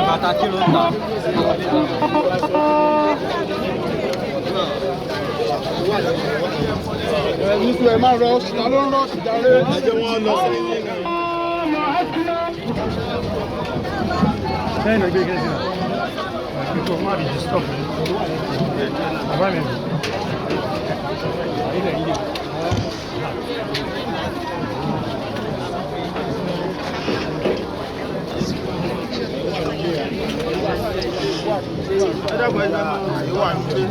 Bàtà kí ló ń tà? Nítorí ẹ máa rọ́ọ̀ṣì, ta ló ń rọ́ọ̀ṣì jàre? Ẹ jẹ́ wọ́n lọ sẹ́yìn náà. Sẹ́yìn ló gbé kí n sí. Kíkọ́ má rí disturb mi. Bàbá mi. Ilẹ̀ yìí. Ẹ dàgbà ẹ dàgbà àyè wà nílé.